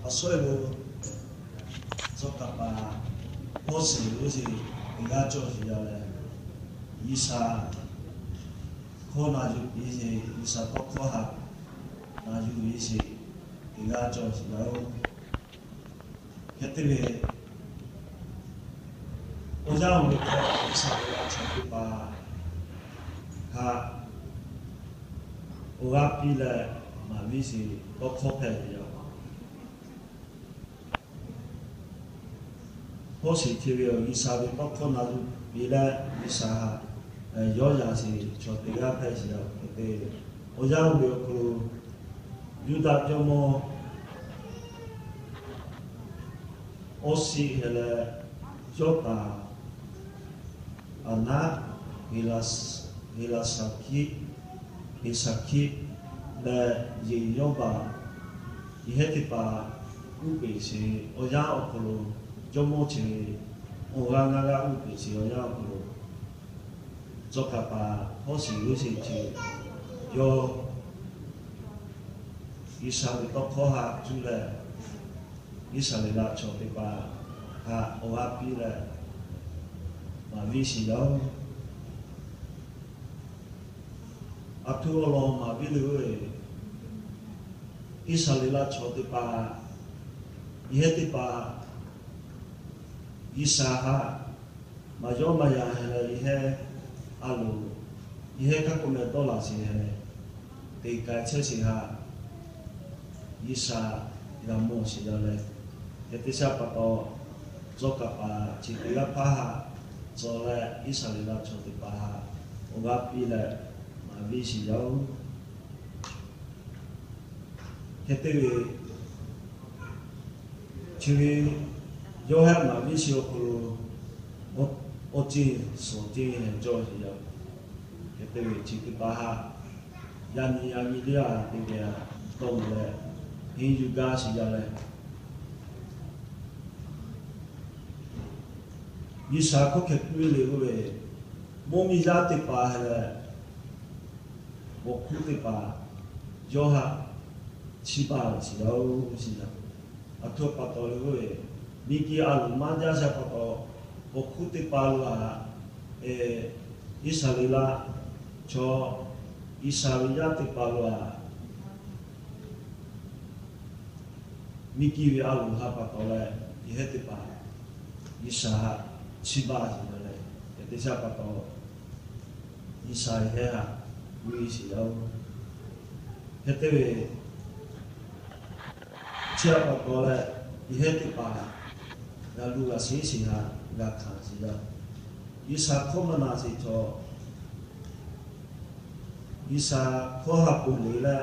A sawˉ e lo, tcuh kaˍ paˍ Hawˉsheˍ g'uˇ suhˍ teˇ g'aˇ cawˬ sheˍ yaˇ leh, G'uiˬsha hkawˇ na yuˬ piˇ sheˍ, G'uiˬsha tawˇ hkawˇ htaꞈ na yuˬ ve sheˍ, teˇ g'aˇ cawˬ sheˍ yaˇ-oˬ. Hk'e te ve, awˬ yanˇ oˬ ve hk'e G'uiˬsha ve a chaw teˇ hpaˍ htaꞈ awˬ g'aˇ piˇ leh maˍ viˇ sheˍ tawˇ hkawˇ hpehꞈ ve yoˬ. Hawˉsheˍ hk'e ve awˬ G'uiˬsha ve tawˇ hkawˇ na yuˬ piˇ leh G'uiˬsha htaꞈ yawˇ yaꞈ sheˍ chaw teˇ g'aˇ hpehꞈ sheˍ yaˇ-oˬ. Hk'e te, awˬ yanˇ oˬ ve awˬ hk'aw lo Yuˇdaꞈ jawˇmawˇ Awˉsheˆ hk'e leh, yawˇ taˍ Aˍnaˆ, Heˍlaˍsaˍhkiˆ, Heˍsaˍhkiˆ leh Yeˍyawˇbaˍ, yehˉ teˇ hpaˍ uˉ peꞈ sheˍ awˬ yanˇ awˬ hk'aw lo, jawˇmawˇ chi awˬ g'aˇ ngaˇ g'aˇ uˉ peꞈ sheˍ awˬ yanˇ awˬ hk'aw lo, tcuh kaˍ paˍ Hawˉsheˍ g'uˇ suhˍ chi yawˇ G'uiˬsha ve tawˇ hkawˇ htaꞈ cuˇ leh, Iˉsaˍreˍlaˆ chaw teˇ hpaˍ htaꞈ awˬ g'aˇ piˇ leh maˍ viˇ sheˍ yaˇ-oˬ. Aˬ htoꞈ awˬ lawn maˍ viˇ le, Iˉsaˍreˍlaˆ chaw teˇ hpaˍ, yehˉ teˇ hpaˍ G'uiˬsha htaꞈ maˍ yawˇ maˇ yaꞈ hk'e leh, yehˉ a loˍ, yehˉ kaˇ k'oˆ meh dawˇ laˬ sheˍ hk'e leh, teꞈ k'ai chehˇ sheˍ htaꞈ G'uiˬsha g'a mawˬ sheˍ yaˇ leh, hk'e te shaˆ pa taw, tcuh kaˍ paˍ chi teˇ g'aˇ hpaˇ htaꞈ tcuh leh Iˉsaˍreˍlaˆ chaw teˇ hpaˍ htaꞈ awˬ g'aˇ piˇ leh maˍ viˇ sheˍ yaˇ-oˬ. Hk'e te ve, chi ve yawˇ htaꞈ maˍ viˇ sheˍ awˬ hk'aw lo, awˬ ceˇ suhˍ ceˇ cawˬ sheˍ yaˇ. Hk'e te ve chi teˇ hpaˍ htaꞈ yaꞈ nyi yaꞈ nyi liˇ a te ve a dawˇ mawˬ leh, henˇ yuˬ gaˇ sheˍ yaˇ leh, G'uiˬsha hkawˇ hkeh puiˉ le k'oˆ ve, mvuhˇmiˬ yaˇ teˇ hpaˍ hk'e leh, awˬ hkuˇ teˇ hpaˍ yawˇ htaꞈ chiˇ baˬ sheˍ yaˇ-oˬ, sheˍ yaˇ. Aˬ htoꞈ pa taw le k'oˆ ve, miˬguiˬ a loˍ maˇ jaˇ shaˆ pa taw, awˬ hkuˇ teˇ hpaˍ lo a, Iˉsaˍreˍlaˆ chaw, G'uiˬsha ve yaˇ teˇ hpaˍ lo a, miˬguiˬ ve a loˍ htaꞈ pa taw leh, yehˉ teˇ hpaˍ G'uiˬsha htaꞈ chiˇ baˬ sheˍ yaˇ leh, hk'e te shaˆ pa taw, G'uiˬsha yehˉ htaꞈ g'uˇ suhˍ yaˇ-oˬ. Hk'e te ve, chi htaꞈ pa taw leh, yehˉ teˇ hpaˍ g'a luˬ g'a sheˍ sheˍ htaꞈ g'a hkanˍ sheˍ yaˇ. G'uiˬsha hkawˇ maˇ na sheˍ chaw, G'uiˬsha hkawˇ htaꞈ ponˬ le leh,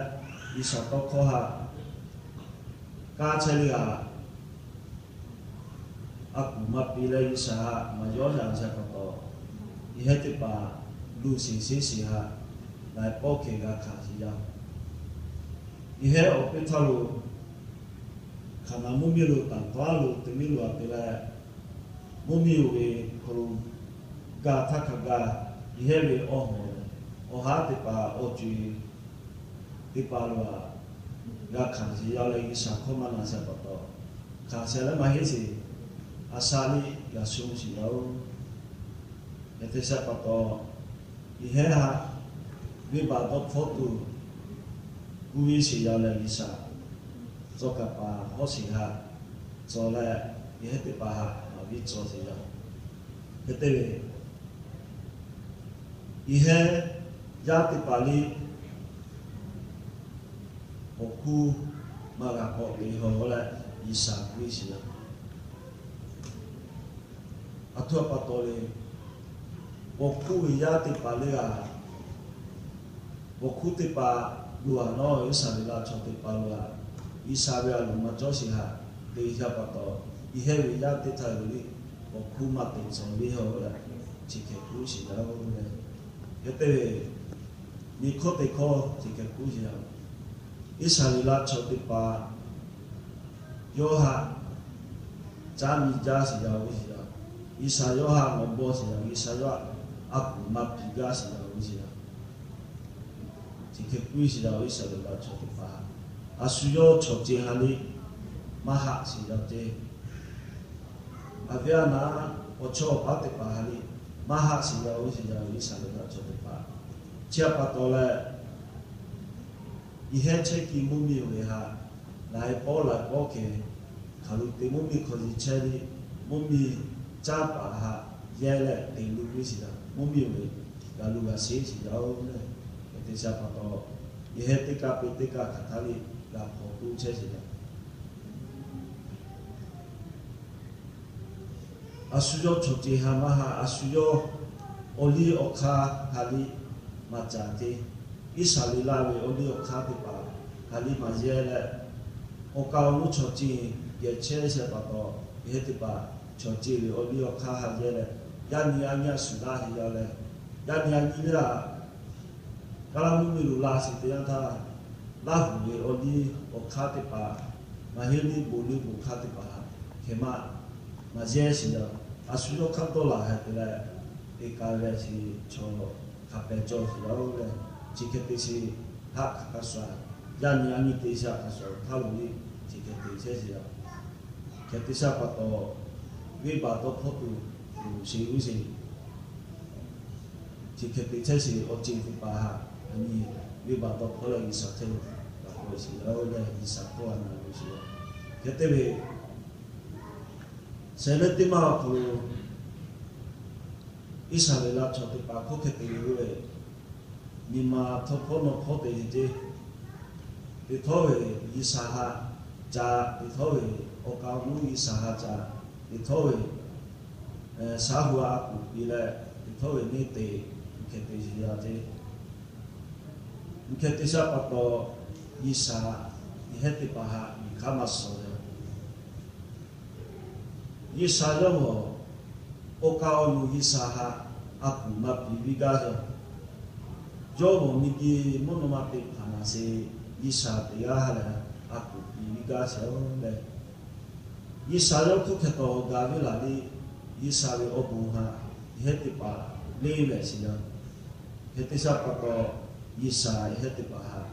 G'uiˬsha tawˇ hkawˇ htaꞈ kaˇ chehˇ le a, a kuˬ maˇ piˇ leh G'uiˬsha htaꞈ maˍ yawˇ yaꞈ shaˆ pa taw, yehˉ teˇ hpaˍ luˬ sheˍ sheˍ sheˍ htaꞈ laiˬ pawˆ hkeh g'a hkanˍ sheˍ yaˇ. Yehˉ awˬ piˇ htaˇ lo hkaˍnanˍ mvuhˇmiˬ lo taˍ paˉ lo te miˇ lo a te leh, mvuhˇmiˬ oˬ ve hk'aw lo gaˬ htaˇ hk'a gaˬ, yehˉ ve awˬ hawˬ, awˬ haˉ teˇ hpaˍ awˬ co-e teˇ hpaˍ lo a g'a hkanˍ sheˍ yaˇ leh, G'uiˬsha hkawˇ maˇ na shaˆ pa taw, hkanˍ sheh leh maˇ heˆ sheˍ, a shaꞈ liˇ g'a shonˇ sheˍ yaˇ-oˬ. Hk'e te shaˆ pa taw, yehˉ htaꞈ venˇbaˆ dawˇ hpfuhˆ tuˬ g'uˇ suhˍ yaˇ leh G'uiˬsha tcuh kaˍ paˍ Hawˉsheˍ htaꞈ tcuh leh, yehˉ teˇ hpaˍ htaꞈ maˍ viˇ tcuh sheˍ yaˇ. Hk'e te ve, yehˉ yaˇ teˇ hpaˍ liˇ awˬ hkuˇ maˇ g'a k'awꞈ te haw leh G'uiˬsha g'uˇ suhˍ yaˇ. Aˬ htoꞈ pa taw le, awˬ hkuˇ ve yaˇ teˇ hpaˍ le a, awˬ hkuˇ teˇ hpaˍ lo a nawˉ, Iˉsaˍreˍlaˆ chaw teˇ hpaˍ lo a, G'uiˬsha ve a loˍ maˇ cawˇ sheˍ htaꞈ te shaˆ pa taw, yehˉ ve yaˇ teˇ htaˇ ve liˇ awˬ hkuˇ maˇ te tcuh le haw leh, chi hkeh kuˇ sheˍ yaˇ-oˬ leh, hk'e te ve, miˬ hkawˇ teˇ hkawˇ chi hkeh kuˇ sheˍ yaˇ. Iˉsaˍreˍlaˆ chaw teˇ hpaˍ yawˇ htaꞈ caˉ nyi jaˇ sheˍ yaˇ-oˬ sheˍ yaˇ. G'uiˬsha yawˇ htaꞈ mawˬ bawˇ sheˍ yaˇ, G'uiˬsha yawˇ htaꞈ a kuˬ maˇ piˇ gaˇ sheˍ yaˇ-oˬ sheˍ yaˇ. Chi hkeh kuˇ sheˍ yaˇ-oˬ, Iˉsaˍreˍlaˆ chaw teˇ hpaˍ. A shu yawˇ chaw ceuˬ ha liˇ maˇ haˆ shiˍ yaˇ ceˇ. Aˍviˉ aˍnaˆ awˬ chawˇ awˬ paˉ teˇ hpaˍ ha liˇ maˇ haˆ shiˍ yaˇ oˇ shiˍ yaˇ ve Iˉsaˍreˍlaˆ chaw teˇ hpaˍ. Chi htaꞈ pa taw leh, yehˇ chehˇ ki mvuhˇ miˬ ve haꞈ, laiˬ pawˆ laiˬ pawˆ hkeh hk'aˬ lo te mvuhˇ miˬ hk'aw yiˍ chehˇ ve, mvuhˇ miˬ caˇ paˍ haꞈ yehˇ leh te lu ve shiˍ yaˇ, mvuhˇ miˬ ve g'a lu g'a sheˉ shiˍ yaˇ oˬ leh, hk'e te shaˍ pa taw, yehˇ teˇ kaˇ pe teˇ kaˇ hk'aˬ htaˇ liˇ g'a hpaw tuˬ chehˇ shiˍ yaˇ. A shu yawˇ chaw ceˇ ha maˇ haˆ, a shu yawˇ awˬ liˇ awˬ hk'aˇ ha liˇ maˇ caˍ ceˇ. Iˉsaˍreˍlaˆ ve awˬ liˇ awˬ hk'aˇ teˇ hpaˍ ha liˇ maˇ yehˇ leh, awˬ kaˍ awˬ nuˇ chaw ceˇ geh chehˇ shehˍ pa taw, yehˇ teˇ hpaˍ chaw ceˇ ve awˬ liˇ awˬ hk'aˇ ha yehˇ leh, yaˇ nyi yaˇ nyi a shuˍ laˇ heˆ yaˇ leh, yaˇ nyi yaˇ nyi leh a Kaˇlaˇ mvuhˇ miˬ lo la sheˍ te yanˇ htaˇ, Laˇ huˍ ve awˬ liˇ awˬ hk'aˇ teˇ hpaˍ, maˇ heˆ liˇ bon liˇ bon hk'aˇ teˇ hpaˍ htaꞈ hkeh maˇ maˇ yehˇ sheˍ yaˇ. A shu yawˇ hk'aˇ dawˇ laˬ hk'a te leh, te ka ve a sheˍ chaw hk'a pehˍ cawˬ sheˍ yaˇ oˬ leh, chi hk'e te sheˍ haꞈ hk'aˬ hk'aˇ shuˍ, yaˇ nyi yaˇ nyi te shaˍ hk'aˬ shuˍ htaˇ lo liˇ chi hk'e te chehˇ sheˍ yaˇ. Hk'e te shaˍ pa taw, venˇbaˆ dawˇ hpawˇ tuˬ loˍ sheˍ g'uˇ sheˍ. Chi hk'e te chehˇ sheˍ awˬ ceuˬ teˇ hpaˍ htaꞈ, a nyi, venˇbaˆ dawˇ hpawˇ leh G'uiˬsha chehˇ ve kaꞈ k'oˆ sheˍ yaˇ oˬ leh, G'uiˬsha hkawˇ a na ve sheˍ yaˇ. Hk'e te ve, shehˍ lehˇ teˇ maˇ awˬ hk'aw lo Iˉsaˍreˍlaˆ chaw teˇ hpaˍ hk'oˆ hk'e te ve yoˬ leh, nyi ma htawˇ hpawˇ nawˬ hpawˇ te ve ceˇ. Teˇ htawˇ ve G'uiˬsha htaꞈ caꞈ, teˇ htawˇ ve awˬ kaˍ awˬ nuˇ G'uiˬsha htaꞈ caꞈ, teˇ htawˇ ve shaˉ hu a kuˬ piˇ leh, teˇ htawˇ ve neˇ te, hk'e te sheˍ yaˇ ceˇ. Hk'e te shaˍ pa taw, G'uiˬsha yehˇ teˇ hpaˍ htaꞈ miˬ hk'aˇ maˇ suh leh, G'uiˬsha yawˇ mawˬ awˬ kaˍ awˬ nuˇ G'uiˬsha htaꞈ a kuˬ maˇ piˇ viˇ gaˇ yaˇ. Yawˇ mawˬ miˬ guiˬ mvuhˇ naw ma teˇ hpaˍ naˍ sheˍ G'uiˬsha teˇ g'aˇ ha lehˬ a kuˬ piˇ viˇ gaˇ sheˍ oˬ leh, G'uiˬsha yawˇ hk'oˆ hk'e taw gaˬ ve laˬ liˇ, G'uiˬsha ve awˬ bon htaꞈ yehˇ teˇ hpaˍ leˇ lehˬ sheˍ yaˇ. Hk'e te shaˍ pa taw, G'uiˬsha yehˇ teˇ hpaˍ htaꞈ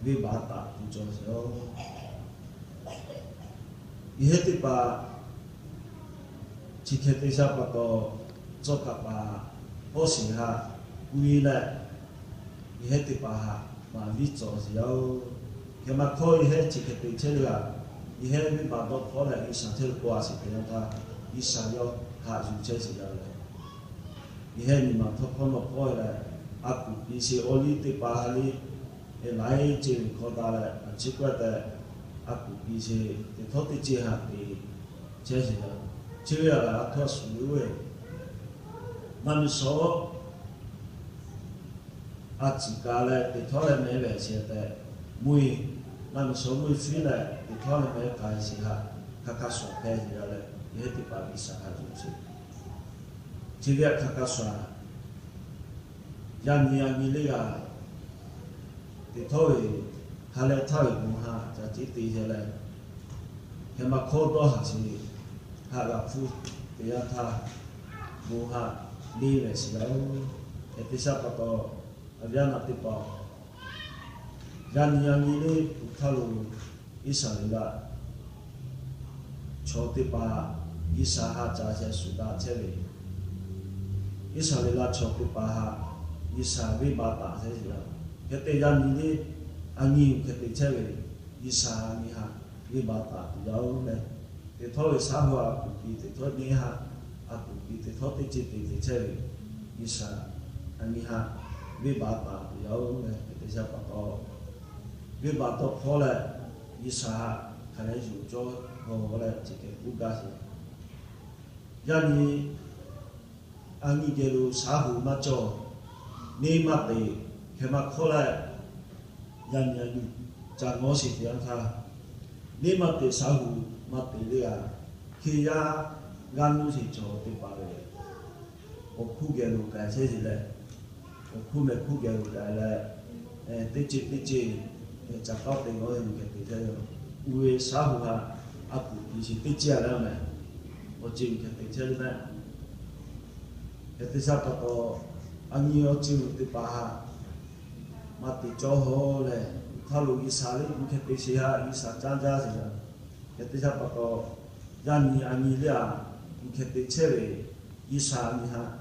venˇbaˆ taˍ tuˬ cawˬ sheˍ oˬ. Yehˇ teˇ hpaˍ chi hk'e te shaˍ pa taw, tcuh kaˍ paˍ hpawˇ sheˍ htaꞈ gu e leh, yehˇ teˇ hpaˍ htaꞈ maˍ viˉ cawˬ sheˍ yaˇ oˬ. Hk'e maˇ hkawˇ yehˇ chi hk'e te chehˇ ve a, yehˇ venˇbaˆ dawˇ hpawˇ leh G'uiˬsha chehˇ ve k'oˆ a sheˍ te yanˇ htaˇ, G'uiˬsha yawˇ haꞈ yuˬ chehˇ sheˍ yaˇ leh, yehˇ nyi ma htawˇ hpawˇ nawˬ hpawˇ leh, a kuˬ piˇ sheˍ awˬ liˇ teˇ hpaˍ ha liˇ, e laiˉ ceuˬ ve hkawˇ daꞈ leh a ciˉ k'awehˇ tehꞈ, a kuˬ piˇ sheˍ teˇ htawˇ teˇ ceuˬ haꞈ te chehˇ sheˍ yaˇ. Chi ve a lehˬ a htoꞈ a shuˍ ve oˬ ve, naˆ miˬ shawˉ a ciˍ ka leh teˇ htawˇ leh mehˉ ve sheˍ tehꞈ, mvuhˇ e, naˆ miˬ shawˉ mvuhˇ e fiˉ leh teˇ htawˇ leh mehˉ k'ai sheˍ htaꞈ hk'a hk'a shuˍ hpehˇ sheˍ yaˇ leh, yehˇ teˇ hpaˍ G'uiˬsha haꞈ yuˬ sheˍ. Chi ve a hk'a hk'a shuˍ, yaˇ nyi yaˇ nyi leˇ g'aˇ teˇ htawˇ ve ha leh htaˇ ve bon htaꞈ ca ciˉ te yaˇ leh, hk'e maˇ hkawˇ dawˇ haˍ sheˍ haꞈ g'a hpuˇ te yanˇ htaˇ, bon htaꞈ leˇ lehˬ sheˍ yaˇ oˬ. Hk'e te shaˍ pa taw, a viˉ a naˍ teˇ hpaˍ, yaˇ nyi yaˇ nyi leˇ tuˬ htaˇ lo Iˉsaˍreˍlaˆ chaw teˇ hpaˍ G'uiˬsha haꞈ ca sheh shuˍ daꞈ chehˇ ve, Iˉsaˍreˍlaˆ chaw teˇ hpaˍ htaꞈ G'uiˬsha venˇbaˆ taˍ chehˇ sheˍ yaˇ. Hk'e te yaˇ nyi leˇ a nyi hk'e te chehˇ ve, G'uiˬsha a nyi htaꞈ venˇbaˆ taˍ tuˬ yaˇ oˬ leh, teˇ htawˇ ve shaˉ hu a kuˬ piˇ, teˇ htawˇ neˇ haꞈ a kuˬ piˇ, teˇ htawˇ teˇ ceuˬ te te chehˇ ve, G'uiˬsha a nyi htaꞈ venˇbaˆ taˍ tuˬ yaˇ oˬ leh, hk'e te shaˍ pa taw, venˇbaˆ dawˇ hpawˇ leh G'uiˬsha htaꞈ hk'a leh yuˬ cawˇ g'aw leh chi hk'e k'oˆ gaˇ sheˍ. Yaˇ nyi a nyi geh lo shaˉ hu maˇ cawˬ, neˇ maˇ teꞈ, hk'e maˇ hkawˇ leh, yaˇ nyi a nyi ca ngawˉ sheˍ te yanˇ htaˇ, neˇ maˇ teꞈ shaˉ hu maˇ teꞈ leˇ a, hk'e yaˇ g'aˇ nuˇ sheˍ chaw teˇ hpaˍ ve awˬ hkuˇ geh lo k'ai chehˇ sheˍ leh, awˬ hkuˇ meh hkuˇ geh lo k'ai leh, teˇ ceuˬ teˇ ceuˬ ca k'aˉ te g'awˇ ve hk'e te chehˇ ve, uˇ ve shaˉ hu htaꞈ a kuˬ piˇ sheˍ teˇ ceuˬ a leh meh, awˬ ceuˬ hk'e te chehˇ ve meh. Hk'e te shaˍ pa taw, a nyi awˬ ceuˬ teˇ hpaˍ htaꞈ maˇ te cawˇ haw leh, htaˇ lo G'uiˬsha leˇ hk'e te sheˍ htaꞈ G'uiˬsha caˇ jaˇ sheˍ yaˇ. Hk'e te sha pa taw, yaˇ nyi a nyi le a, hk'e te chehˇ ve G'uiˬsha a nyi htaꞈ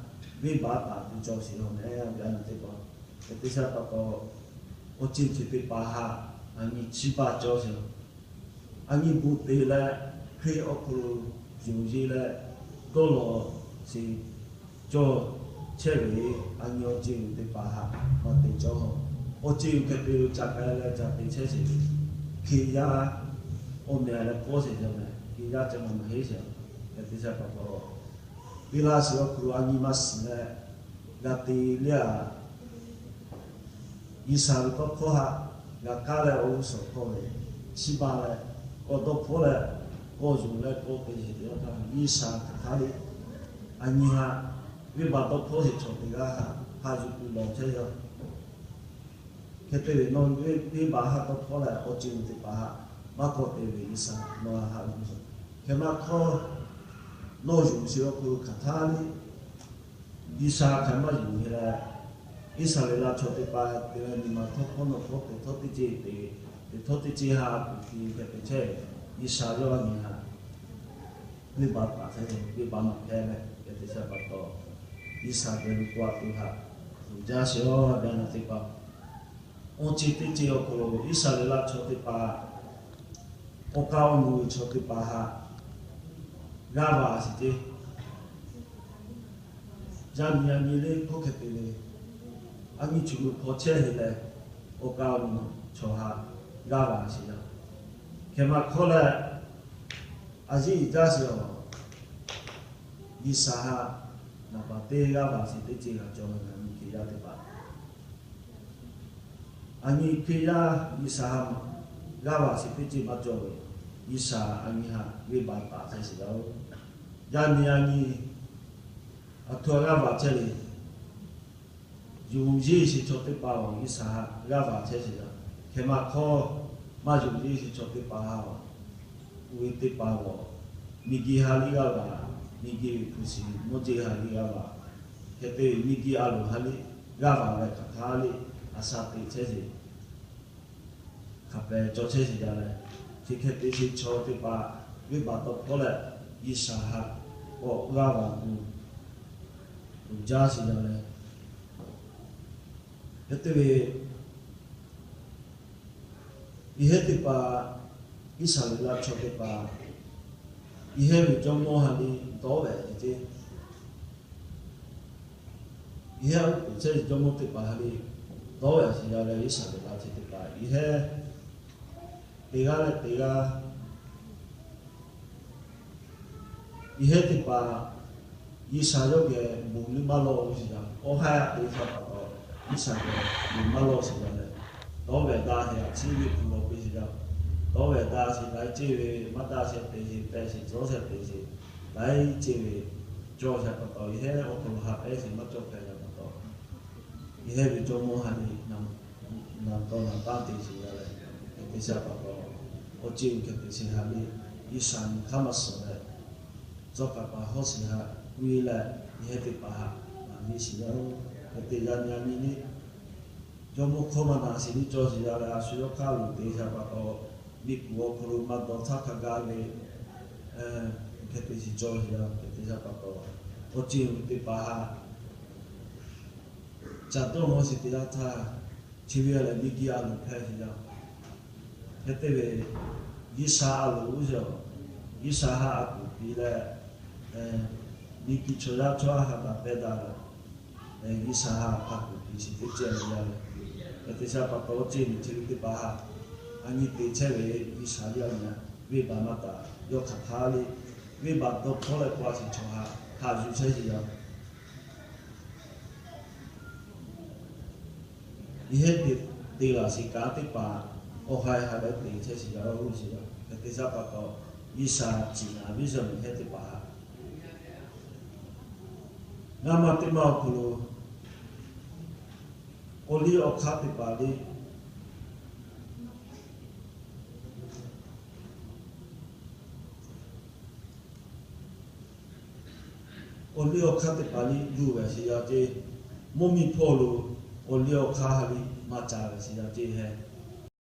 venˇbaˆ taˍ tuˬ cawˬ sheˍ law meh, yaˇ nyi teˇ hpaˍ. Hk'e te sha pa taw, awˬ ceˬ ceˬ teˇ hpaˍ htaꞈ a nyi chiˇ baˬ cawˬ sheˍ. A nyi bon te leh, Hkriꞈ awˬ hk'aw lo yonˍ yeˬ leh, dawˇ law sheˍ cawˬ chehˇ ve, a nyi awˬ ceˬ uiˍ teˇ hpaˍ htaꞈ maˇ te cawˬ. Awˬ ceˬ uiˍ hk'e te lo ca k'ai leh ca te chehˇ sheˍ ve, Hkriꞈ yaˇ awˬ meh leh kawˇ sheˍ jaˇ meh, Hkriꞈ yaˇ ca maˇ maˇ heˆ sheˍ. Hk'e te sha pa taw, teˇ laˇ shiˍ awˬ hk'aw lo a nyi maˇ shiˍ leh, g'a te le a, G'uiˬsha ve tawˇ hkawˇ htaꞈ g'a kaˇ leh, awˬ g'uˇ suhˍ hkawˇ ve chiˇ baˬ leh, kawˇ dawˇ hpawˇ leh, kawˇ yonˍ leh kawˇ te sheˍ te a htaˇ, G'uiˬsha hk'aˬ htaˇ le a nyi htaꞈ venˇbaˆ tawˇ hpawˇ sheˍ chaw teˇ g'aˇ htaꞈ haꞈ yuˬ tuˬ lawˬ chehˇ yaˇ. Hk'e te ve nawˬ venˇbaˆ htaꞈ tawˇ hpawˇ leh awˬ ceˬ uiˍ teˇ hpaˍ htaꞈ maˇ kawˆ te ve G'uiˬsha nawˬ htaꞈ haꞈ yuˬ tuˬ. Hk'e maˇ hkawˇ, nawˬ yonˍ sheˍ awˬ hk'aw lo hk'aˬ htaˇ le G'uiˬsha hk'aˬ maˇ yonˍ ve leh, Iˉsaˍreˍlaˆ chaw teˇ hpaˍ te leh nyi ma htawˇ hkawˇ nawˬ hkawˇ teꞈ htawˇ teˇ ceuˬ te, teꞈ htawˇ teˇ ceuˬ ha tuˬ te hk'e te chehˇ, G'uiˬsha yawˇ a nyi htaꞈ venˇbaˆ taˍ chehˇ ve, venˇbaˆ maˇ hpehˇ leh, hk'e te sha pa taw, G'uiˬsha geh lo k'oˆ a tuˬ htaꞈ uiˍ jaˇ sheˍ law, yaˇ nyi teˇ hpaˍ. Awˬ ceˬ teˇ ceuˬ awˬ hk'aw lo Iˉsaˍreˍlaˆ chaw teˇ hpaˍ awˬ kaˍ awˬ nu ve chaw teˇ hpaˍ htaꞈ g'aˇ va sheˍ ceˇ. Yaˇ nyi a nyi le hkawˇ hk'e te le, a nyi chi lo hpaw chehˇ ve leh, awˬ kaˍ awˬ nu chaw htaꞈ g'aˇ va sheˍ yaˇ. Hk'e maˇ hkawˇ leh, a yeˇ jaˇ sheˍ a, G'uiˬsha htaꞈ naˍ baˬ teˇ g'aˇ va sheˍ teˇ ceuˬ g'a cawˬ ve, a nyi Hkriꞈ yaˇ teˇ hpaˍ, a nyi Hkriꞈ yaˇ G'uiˬsha htaꞈ g'aˇ va sheˍ teˇ ceuˬ maˇ cawˬ ve, G'uiˬsha a nyi htaꞈ venˇbaˆ taˍ chehˇ sheˍ yaˇ-oˬ. Yaˇ nyi a nyi aˬ htoꞈ g'aˇ va chehˇ le, yonˍ yeˬ sheˍ chaw teˇ hpaˍ awˬ G'uiˬsha htaꞈ g'aˇ va chehˇ sheˍ yaˇ. Hk'e maˇ hkawˇ, maˇ yonˍ yeˬ sheˍ chaw teˇ hpaˍ htaꞈ, oˇ ve teˇ hpaˍ awˬ miˬguiˬ ha liˇ g'aˇ va, miˬguiˬ hkuiˬ shiˍ mawˇ jeˇ ha liˇ g'aˇ va, hk'e te miˬguiˬ a loˍ ha liˇ g'aˇ va leh hk'aˬ htaˇ le, a sha te chehˇ sheˍ, hk'aˬ pehˍ cawˬ chehˇ sheˍ yaˇ leh, chi hk'e te sheˍ chaw teˇ hpaˍ venˇbaˆ tawˇ hpawˇ leh G'uiˬsha htaꞈ k'awꞈ g'aˇ va tuˬ uiˍ jaˇ sheˍ yaˇ leh, hk'e te ve yehˇ teˇ hpaˍ, Iˉsaˍreˍlaˆ chaw teˇ hpaˍ, yehˇ ve jawˇmawˇ ha liˇ dawˇ vehꞈ ceˇ, yehˇ a uˉ peˍ chehˇ ve jawˇmawˇ teˇ hpaˍ ha liˇ dawˇ vehꞈ sheˍ yaˇ leh, Iˉsaˍreˍlaˆ chaw teˇ hpaˍ yehˇ teˇ g'aˇ leh teˇ g'aˇ, yehˇ teˇ hpaˍ G'uiˬsha yawˇ geh bon liˇ maˇ lawˇ sheˍ yaˇ. Awˬ haiˉ a te sha pa taw, G'uiˬsha geh bon maˇ lawˇ sheˍ yaˇ leh, dawˇ vehꞈ daꞈ sheˍ a ciˉ ve kuˬ lawˬ piˇ sheˍ yaˇ. Dawˇ vehꞈ daꞈ sheˍ laiˉ ceuˬ ve maˇ daꞈ sheˍ te sheˍ pehˍ sheˍ cawˬ sheˍ te sheˍ, laiˉ ceuˬ ve cawˬ sha pa taw, yehˇ awˬ hk'aw lo ha pehˇ sheˍ maˇ cawˬ hpehꞈ yaˇ pa taw, yehˇ ve jawˇmawˇ ha liˇ naˍ taw naˍ taˇ te sheˍ yaˇ leh, hk'e te sha pa taw, awˬ ceˬ uiˍ hk'e te sheˍ ha liˇ, G'uiˬsha nyi hk'aˇ maˇ suhˍ leh, tcuh kaˍ paˍ hawˉ sheˍ htaꞈ k'oˆ leh, yehˇ teˇ hpaˍ htaꞈ maˍ liˇ sheˍ yaˇ-oˬ. Hk'e te yaˇ nyi a nyi le, jawˇmawˇ hkawˇ maˇ na sheˍ liˇ cawˬ sheˍ yaˇ leh, a shu yawˇ hk'aˇ loꞈ te sha pa taw, miˬguiˬ awˬ hk'aw lo maˇ dawˇ htaˇ hk'a gaˇ ve, hk'e te sheˍ cawˬ sheˍ yaˇ. Hk'e te sha pa taw, awˬ ceˬ uiˍ teˇ hpaˍ htaꞈ caˬ dawˇ nawˇ sheˍ te yaˇ htaˇ, chi ve a lehˬ miˬguiˬ a loˍ hpehꞈ sheˍ yaˇ. Hk'e te ve, G'uiˬsha a loˍ uˉ sheˍ, G'uiˬsha htaꞈ a kuˬ piˇ leh, miˬguiˬ chaw yaˇ chaw ha daꞈ pehˇ daꞈ leh, G'uiˬsha htaꞈ a kuˬ piˇ sheˍ teˇ ceh ve yaˇ leh, hk'e te sha pa taw awˬ ceˬ uiˍ chi ve teˇ hpaˍ htaꞈ a nyi te chehˇ ve G'uiˬsha yaˇ nyi venˇbaˆ maˇ taˍ, yawˇ hk'aˬ htaˇ le, venˇbaˆ dawˇ hpawˇ leh k'oˆ a sheˍ chaw htaꞈ haꞈ yuˬ chehˇ sheˍ yaˇ. Yehˇ te, te laˬ sheˍ kaꞈ teˇ hpaˍ awˬ haiˉ ha leh te chehˇ sheˍ yaˇ, oˇ sheˍ yaˇ. Hk'e te sha pa taw, G'uiˬsha ciˍ naˍ viˉ shaˍ mehˍ hehˉ teˇ hpaˍ htaꞈ, ngaˇ maˇ teˇ maˇ awˬ hk'aw lo, awˬ liˇ awˬ hk'aˇ teˇ hpaˍ le, awˬ liˇ awˬ hk'aˇ teˇ hpaˍ liˇ luˬ ve sheˍ yaˇ ceˇ, mvuhˇ miˬ hpawˇ lo awˬ liˇ awˬ hk'aˇ ha liˇ maˇ ca ve sheˍ yaˇ ceˇ hehˉ.